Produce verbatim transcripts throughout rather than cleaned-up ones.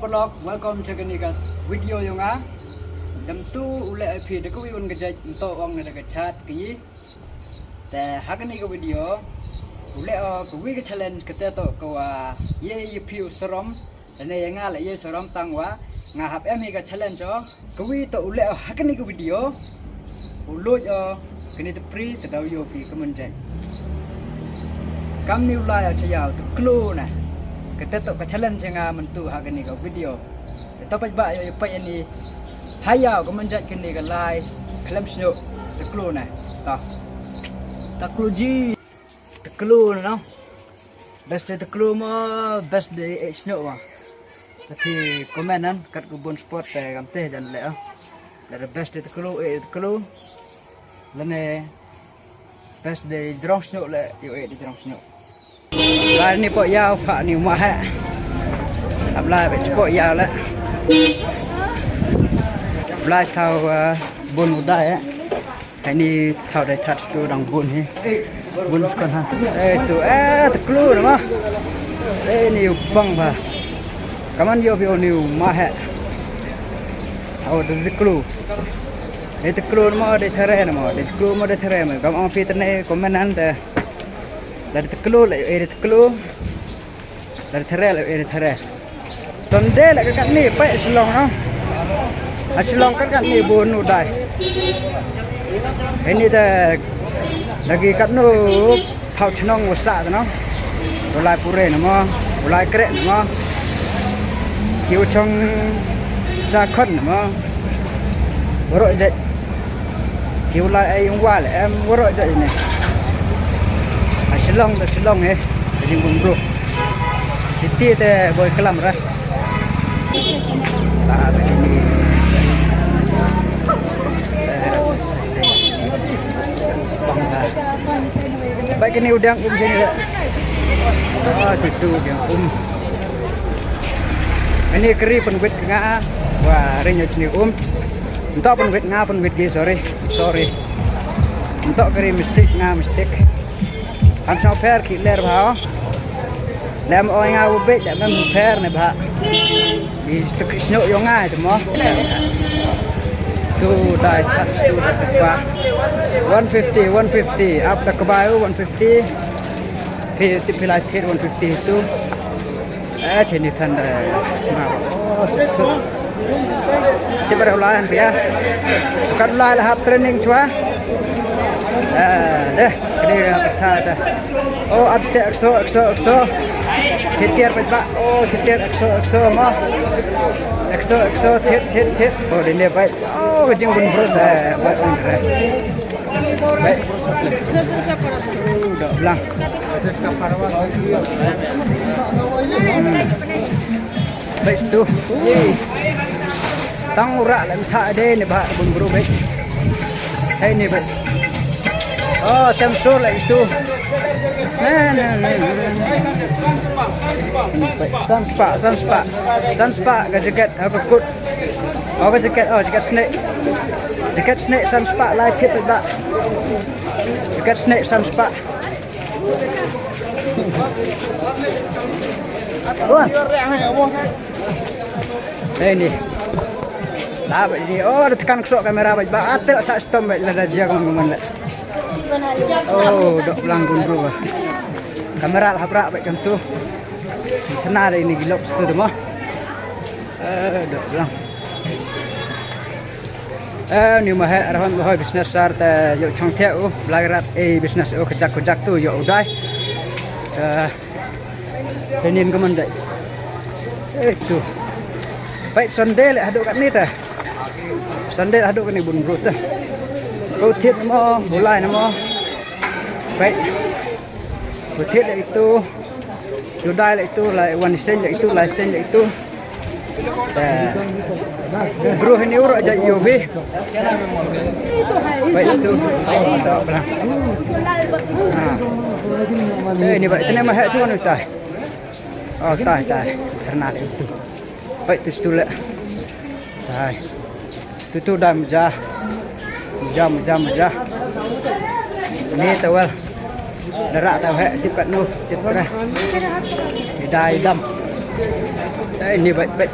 Vlog, welcome to kane ka video yong nga. Dam tu u leh phi da kawi un ka jait nto ong na da ka chat ki. Te ha kane ka video u leh o kawi ka challenge kate to ka wa ye ye phi u sarom. Lane ya nga la ye sarom tang wa nga hap em hi ka challenge o. Kawi to u leh o ha kane ka video u luj o kane te pri te daw yo phi ka mun jait. Kam ni u lai o cha yaw te klo na. Kate to ka challenge nga mun tu ha kane ka video. Te to paj ba yo paj ani ha yaw ka mun jait kane ka lai khlem sñiuh te klo na. Ta ta klo ji te klo na no. Best te klo mo best de e sñiuh wa. Te phi comment nan kat ku bun spot te kam te jan le o. Lada best te klo e klo. Lane best de jrong sñiuh le yo e de jrong sñiuh. Lai ni po yaw pha ni ma he. Ap lai be po yaw le. Ap lai thaw bun u dai he. Hai ni thaw dai that tu dang bun hi. Bun skon ha. Eh tu eh te klo na ma. Eh ni u bang ba. Kaman yo phi o ni u ma he. Au te klo. Eh te klo na ma de thare na ma de klo ma de thare ma. Kam ong phi te ne comment nan te. La de klo la eh de klo. La de thare la eh de thare. Tonde la ka katni pai Shillong no. A Shillong ka katni bun u dai. Ini da lagi katno pau chnong wasa no. Ulai pure no mo, ulai kre no mo. Kiu chong sa khon no mo. Boro jai. Ki u lai ai yung wal em waro ja ini. A Shillong da Shillong eh. Jing bun bro. City te boi kelam ra. Ba ba ini. Ba kini udang um sini. Ah, itu udang um. Ini keri penguit nga. Wah, ring sini um. Ntok penguit nga penguit gi sorry. Sorry. Ntok kari mistake nga mistake. Kam song pher ki ler bha. Lem oi nga u bit lem mem pher ne bha. Di stuk sñiuh yong nga itu mo. Tu dai that tu dai ba. One fifty, one fifty. Up da kbai one fifty. Phi ti phi lai thit one fifty tu. Eh, chini than da. Ma. Oh, tu. Ti bar ulai han pia. Kat ulai la hap training chwa. Eh, deh, kini ka tha da. Oh, upstairs, exo, exo, exo. Thit tiar paj ba. Oh, thit tiar exo, exo ma. Exo, exo, thit, thit, thit. Oh, dine bai. Oh, ka jing bun bro da. Bai bun da. Bai. Dok blang. Hmm. Bai stu. Tang ura lem tha de ne ba bun bro bai. Hei ne bai. Oh, tem sur lagi tu. Ne ne ne. San spa, san spa. San spa ka jaket ha ka kut. Oh ka jaket, oh jaket snake. Jaket snake san spa lai thit ba. Jaket snake san spa. Wah. Eh ni. Lah ba ni. Oh, ada tekan ksok kamera ba. Ba atel sa stom ba la da jia kaman kaman la. Oh, dok blang gun bro. Kamera lah bra ba kam tu. Sana ada ini gilok situ demo. Eh, dok blang. Eh, ni ma he arhon ma hoi business sar te yo chong te u blai rat e business u kajak kajak tu yo u dai. Eh, penin ko man dai. Eh, tu. Pai Sunday le haduk kat ni te. Sunday le haduk kat ni bun bro te. Ko thit mo, bulai mo. Pai. Ko thit le itu. Yo dai le itu, lai wan sen le itu, lai sen le itu. Eh, bro, ini urut aja yo be. Baik itu. Oh, ada apa lah? Ha. Eh, ini baik. Ini mah hak semua ni tai. Oh, tai, tai. Karena itu. Baik itu setulah. Tai. Tu tu dah mejah. Mejah, mejah, mejah. Ni tawal. Darak tau hek tip kat nu, tip kat. Ni dai dam. Eh, ni baik baik.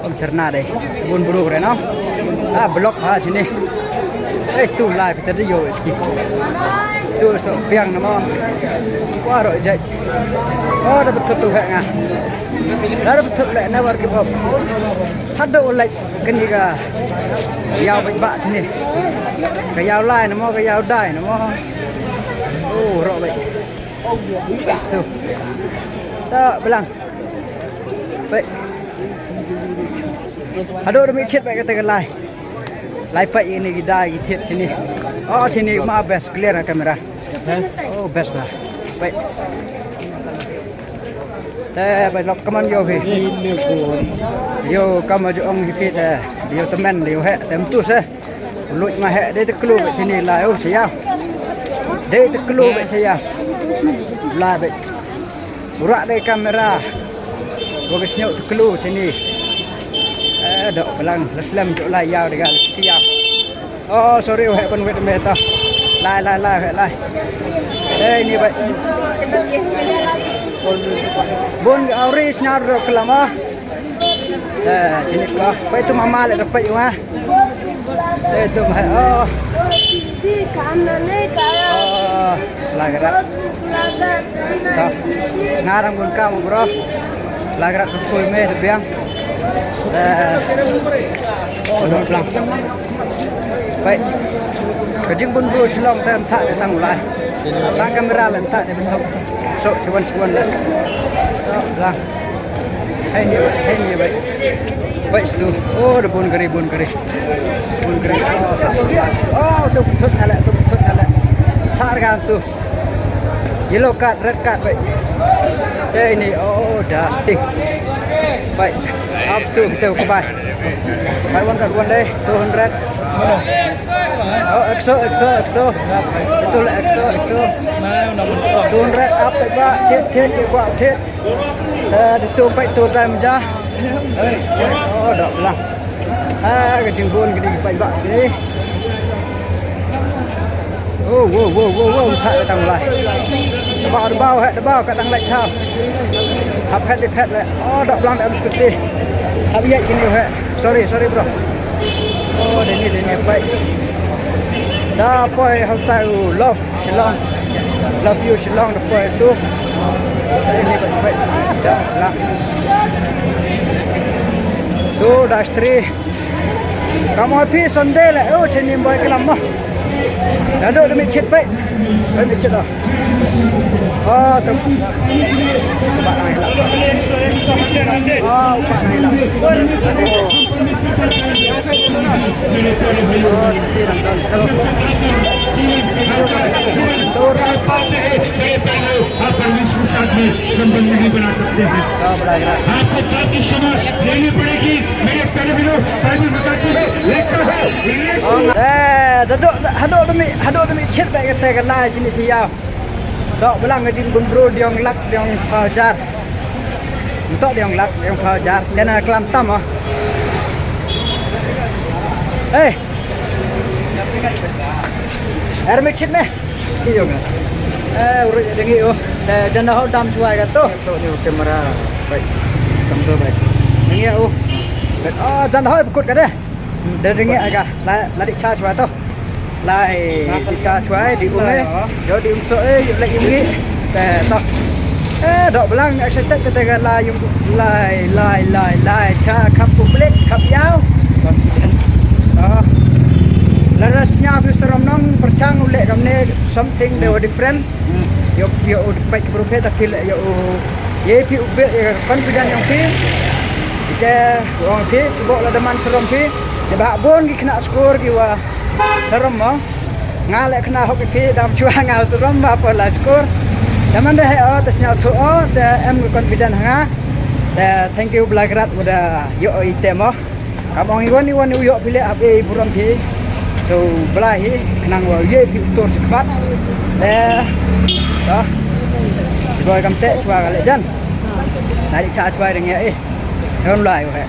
Om cherna dei. Bun bru re no. Ah, blok ha sini. Eh, tu lai pita de yo ki. Tu so piang nama. Wa ro jai. Oh, da betul tu hek nga. Da betul le, never give up. Hado like kani ka. Yau baik bak sini. Ka yau lai nama, ka yau dai nama. Oh, ro baik. Tu. Tak belang. Peit. Haduh da mih chet peit kata ka lai. Lai peit ïa ini ki dai ki thied shini. Oh, shini ma best clear na kamera. Oh, best ba. Peit. Te peit lok kaman ïoh hi. Ïoh kam ju ong hi peit te. Ïoh temen ïoh heh te mtus eh. Luit ma heh dei te klu beit shini lai oh shia. Dei te klu beit shia. Lai beit. Urak dei kamera. Wa ka sñiuh te klu shini. Eh, dok belang la slem juk lai yaw dei ga la stia. Oh, sorry, heh pynwit me ta. Lai, lai, lai, heh lai. Eh, ini beit. Bun awri sñiaw dok klam ah. Eh, shini ka. Peit tu mama le da peit wa. Eh, tu mah. Oh. Oh, lagrat. Ta. Ngarang bun kam bro. Lagrat ka kul me da biang. Eh. Oh, dong plang. Peit. Ka jingbun bru Shillong te em thah te tang u lai. Tang kamera le em thah te em thah. So, chiwan chiwan le. Lang. Hai ni, hai ni bai. Bai stu. Oh, da bun kari, bun kari. Bun kari. Oh, oh, tu thut na le, tu thut na le. Char gan tu. Yellow card, red card bai. Hai ni, oh, da sting. Bai. Up stu, tu bai. Bai wan ka wan dei, two hundred. Oh, ekso, ekso, ekso. Betul ekso, ekso. Two hundred up ba, thied, thied, ba, thied. Eh, di tu peit tu time ja. Oh, dok belang. Ah, ka jingbun ka dei peit ba sini. Oh, wow, wow, wow, wow, thah ka tang lai. Dabaw, dabaw, heh, dabaw, ka tang lai thah. Hap phet, di phet le. Oh, dok belang em skuti. Hap ïaid kini heh. Sorry, sorry bro. Oh, dei ni, dei ni peit. Da poi hau tai u love. Shillong. Love you, Shillong, da poi tu. Ini, peit, peit. Ya, la. Tu, da istri. Kam oi phi Sunday le, oh, chini boi klam mo. Dado da mih chit peit. Peit mih chit oh. Oh, tu. Ba nai la. Oh, ba nai la. Oh. संबंध नहीं बना सकते हैं। आपको बात की क्षमा लेनी पड़ेगी। मेरे पैनल में बाइबल बताती है, लिखा है, यीशु Eh, dado, hado demi, hado demi chit ba kata ka lai chini siaw. Dok belang ka jingbun bru diong lak diong phaw jar. Ntok diong lak diong phaw jar. Kena klam tam ah. Hey. Er mi chit me. Ki yong. Eh, urut dengi oh. Eh, jan ho dam chuai ka to. To ni kamera. Bai. Kam to bai. Dengi oh. Ah, jan ho pekut ka deh. Da ring ya ga. La, la dik cha chwa to. Lai, dik cha chwa, di um eh. Yo di um so eh, yo lai um ngi. Te to. Eh, dok belang excited kata ga lai um lai, lai, lai, lai. Cha khap public, khap yaw. Oh. La ras nya bi serom nong perchang uleh kamne something they were different. Yo, yo, pek bro pek ta kil yo. Ye phi u bit, ye confident yong phi. Ite wong phi, cuba la da man serom phi. Ye ba bun ki kena score ki wa serom mo. Nga le kena hok phi dam chwa nga serom ba pa la score. Da man da he o, ta sñiaw thu o, ta em ki confident nga. Ta thank you Blagrat wa da yo o ite mo. Kam ong iwan iwan u ïoh phi leh hap ei burom phi. So Blai hi khnang wa ïoh phi u tur chi kbat. Eh. Dah. Boi kam teh chwa ka leh jan. Nai cha chwa dang ïa eh. Don lai u he.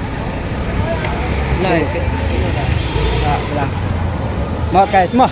Lai. Ah, Blai. Mo guys mo.